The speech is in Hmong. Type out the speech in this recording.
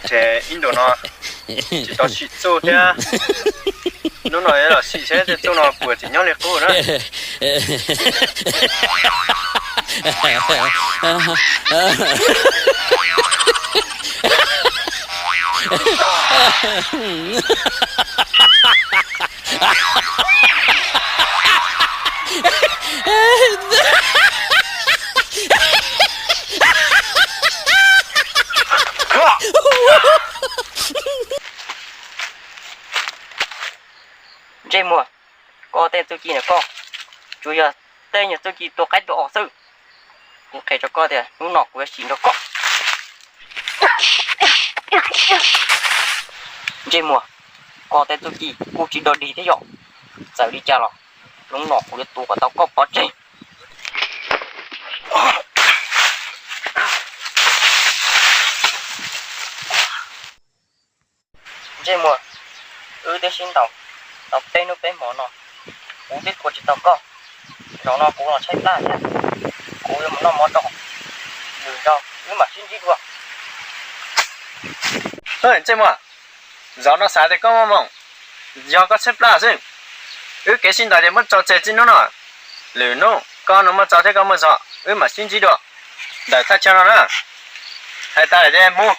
Ces ib ntus no tsis tau sim txuj thiab, hnub no yuav los sim seb tej txuj no puas tseem nyob li qub na. Ntsej muag, koj tej txuj ci ntawm koj tsuas yog tej nyuag txuj ci tua qaib tua os xwb. Kuv qhia rau koj tias hnub no kuv yuav sim nrog koj. Ntsej muag, koj tej txuj ci kuj tsis dog dig thiab yom. Txawm li cas los hnub no kuv yuav tua kom tau koj pov tseg. Ntsej muag, wb twb sib ntaus tau peb hnub peb hmo no, kuv twb tua tsis tau koj. Zaum no kuv los tshaib plab thiab, kuv yuav mus noj mov rau, lwm zaus wb mam sib ntsib dua. Ntsej muag, zaum no xav tias koj muaj hmoo, yog koj tshaib plab xwb. Wb kev sib ntaus ces muab tso tseg txij hnub no, lwm hnub koj no muaj txoj thiab koj muaj zog wb mam sib ntsib dua ntawm thaj chaw no na. Hais tas lawm ces mus.